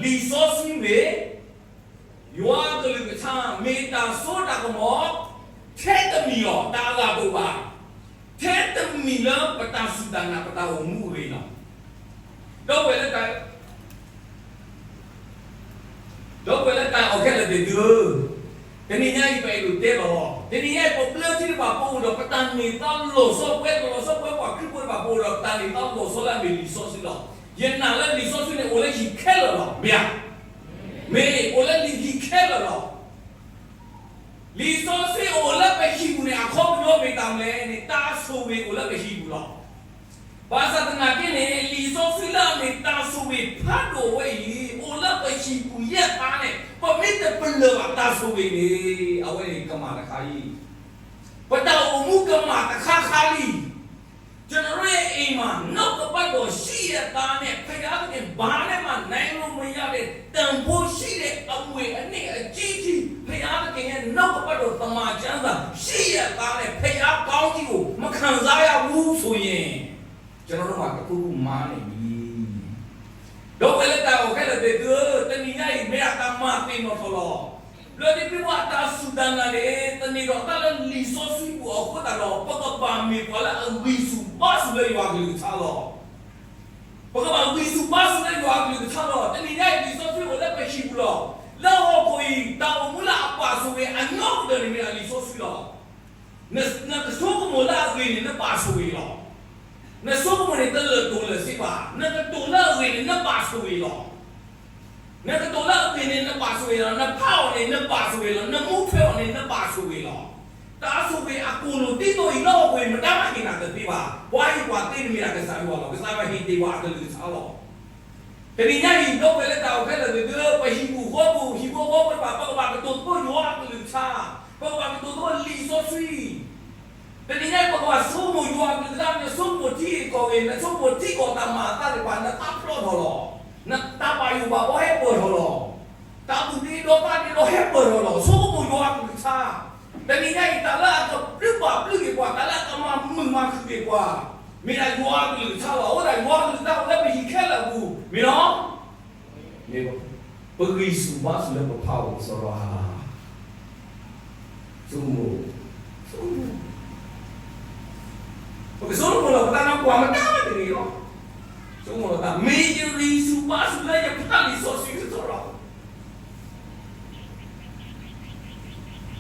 လံာ်စီဆှံမ့ၢ် ယွၤအကလုၢ်ကထါ မ့ၢ်တၢ်စိတၢ်ကမီၤ ထဲတမံၤလီၤ. တၢ်အဂၤတအိၣ်ဘၣ်. ထဲတမံၤလၢပတၢ်စူၢ်တၢ်နာ် ပတၢ်အိၣ်မူအဂ့ၢ်လီၤ. ဒီပုၢ်ဝဲၢ်လၢတၢ် ဒီပုၢ်ဝဲၢ်လၢတၢ်အဲၣ်ခဲလၢာ်သ့ၣ်သုဧၢ, တနံၤညါအံၤ ပအဲၣ်ဒိးတဲလီၤ. တနံၤညါအံၤ ပဘျၢထံတဖၣ် ပအိၣ်ဒီးပတၢ်န့ၢ်သါလီၤဆီ, ပဝဲလီၤဆီ ပဝဲပှၤခရံာ်ဖိတဖၣ် ပအိၣ်ဒီးပတၢ်န့ၢ်သါလီၤဆီလၢအမ့ၢ်လံာ်စီဆှံလီၤ. ယနာ်လၢလံာ်စီဆှံန့ၣ် အိၣ်လၢဟံၣ်ခဲလၢာ်လီၤ. မ့ၢ်ဧါ. မ့ၢ်အိၣ်လၢလံာ်ဟံၣ်ခဲလၢာ်လီၤ. လံာ်စီဆှံအိၣ်လၢပဟံၣ်ပူၤန့ၣ် အခီပညီမ့ၢ်တၢ်မနုၤလဲၣ်န့ၣ် တၢ်ဆိၣ်ဂ့ၤအိၣ်လၢပဟံၣ်ပူၤလီၤ. ဘၣ်ဆၣ်သနာ်က့န့ၣ် လံာ်စီဆှံလၢအမ့ၢ်တၢ်ဆိၣ်ဂ့ၤဖးဒိၣ်ဝဲအံၤ အိၣ်လၢပဟံၣ်ပူၤယဲၢ်ခါန့ၣ် ပမ့ၢ်တပလၢၢ်ဘၣ်တၢ်ဆိၣ်ဂ့ၤန့ၣ် အဝဲန့ၣ်ကမၣ်တခါလံ. ပတၢ်အိၣ်မူကမၣ်တခါခါလံ. ကျွန်တော်ရဲ့အိမ်မှာ နှုတ်ကပတ်တော်ရှိရဲ့သားနဲ့ ဘုရားသခင် ဘာနဲ့မှ နိုင်လို့မရတဲ့ တန်ဖိုးရှိတဲ့ အမွေအနှစ် အကြီးကြီး ဘုရားသခင်ရဲ့ နှုတ်ကပတ်တော် သမ္မာကျမ်းစာ ရှိရဲ့သားနဲ့ ဘုရားကောင်းကြီးကို မခံစားရဘူးဆိုရင် ကျွန်တော်တို့မှာ တစ်ခုခုမှားနေပြီ. ဒီပုၢ်ဝဲၢ်လၢတၢ်အဲၣ်ခဲလၢာ်သ့ၣ်သုဧၢ, တနံၤညါအံၤ မ့ၢ်ဒၣ်တၢ်မၤသ့ၣ်နီၣ်ထီၣ်လီၤ. လၢတၢ်ပျံၤပှၤတၢ်စူၢ်တၢ်နာ်န့ၣ် သန့ၤထီၣ်တၢ်လၢလံာ်စီဆှံပူၤအဃိသတးဒီး ပကဘၣ်မ့ၢ်ပှၤလၢအဂံၢ်ဆူၣ်ဘါဆူၣ်လၢယွၤအကလုၢ်ကထါလီၤ. ပကဘၣ်ဂံၢ်ဆူၣ်ဘါဆူၣ်လၢယွၤအကလုၢ်ကထါလီၤ. တနံၤညါအံၤ လံာ်စီဆှံအိၣ်လၢပဟံၣ်ပူၤလီၤ. လၢဟီၣ်ခိၣ်အံၤ တၢ်အိၣ်မူလၢအပာ်ဆိၣ်ဂ့ၤအနီၢ်ကစၢ်န့ၣ် မ့ၢ်ဒၣ်လံာ်စီဆှံလီၤ. နကဆိကမိၣ်လၢအဂ့ၤန့ၣ် နပာ်ဆိၣ်ဂ့ၤလီၤ. နဆိကမိၣ်န့ၣ် တလၢာ်တိၢ်လၢာ်စ့ဘၣ်. နကတိၤလၢအဂ့ၤန့ၣ် နပာ်ဆိၣ်ဂ့ၤလီၤ. နကတိၤလၢအဂ့ၤန့ၣ် နပာ်ဆိၣ်ဂ့ၤလီၤ. နဖးအီၤန့ၣ် နပာ်ဆိၣ်ဂ့ၤလီၤ. နမူထွဲအီၤန့ၣ် နပာ်ဆိၣ်ဂ့ၤလီၤ. တၢ်ဆိၣ်ဂ့ၤအကိၣ်လိၣ်ဒ်သိးအံၤ လၢဟီၣ်ခိၣ်အံၤ မတၤမၤဟ့ၣ်နၤတသ့ဘၣ်. ပှၤဟ့ၣ်ပှၤသ့န့ၣ်မ့ၢ်ဒၣ်ကစၢ်ယွၤလီၤ. ကစၢ်ယွၤဟ့ၣ်တ့ၢ်ပှၤအကလုၢ်ကထါလီၤ. တနံၤညါအံၤ ဒီပုၢ်ဝဲၢ်လၢတၢ်အဲၣ်ခဲလၢာ်သ့ၣ်သုဧၢ, ပဟံၣ်ပူၤဃီပူၤ ဟံၣ်ဖိဃီဖိတဖၣ် ပကဘၣ်ကတိၤဒိယွၤအကလုၢ်ကထါ, ပကဘၣ်ကတိၤဒိလံာ်စီဆှံ. တနံၤညါအံၤ ပကဘၣ်ဆိကမိၣ်ယွၤအကလုၢ်ကထါ, နဆိကမိၣ်ထံဂ့ၢ်ကီၢ်ဂ့ၢ်, နဆိကမိၣ်ထံကီၢ်တၢ်မၤအသးသ့ၣ်တဖၣ် နသးဖျိးထီၣ်လီၤ. နတၢ်ဘၣ်ယိၣ်ဘၣ်ဘီဟဲပၢၢ်ထီၣ်လီၤ. တၢ်သူၣ်က့ဒီသးက့ဒီဟဲပၢၢ်ထီၣ်လီၤ. ဆိကမိၣ်ယွၤအကလုၢ်ကထါ. တနံၤညါအံၤ တၢ်လၢအကဘျုးဘၣ်ဘျုးက့ၤပှၤ, တၢ်လၢအကမၤမုာ်မၤခုၣ်က့ၤပှၤ, မ့ၢ်ဒၣ်ယွၤအကလုၢ်ကထါလီၤ. အဃိသတး ယွၤအကလုၢ်ကထါအိၣ်လၢပဟံၣ်ခဲလၢာ်အပူၤ, မ့ၢ်နီၤ. မ့ၢ်ပဂံၢ်ဆူၣ်ဘါဆူၣ်လၢပဖးအိၣ်စီၤရၤဧါ. ဆိကမိၣ်, ဆိကမိၣ်, ပကဆိကမိၣ်လီၤ ပသးနီၢ်ကွၢ်မတၤတဂ့ၤလီၤ. ဆိကမိၣ်လီၤသး, မ့ၢ်ယဂံၢ်ဆူၣ်ဘါဆူၣ်လၢယဖးလံာ်စီဆှံ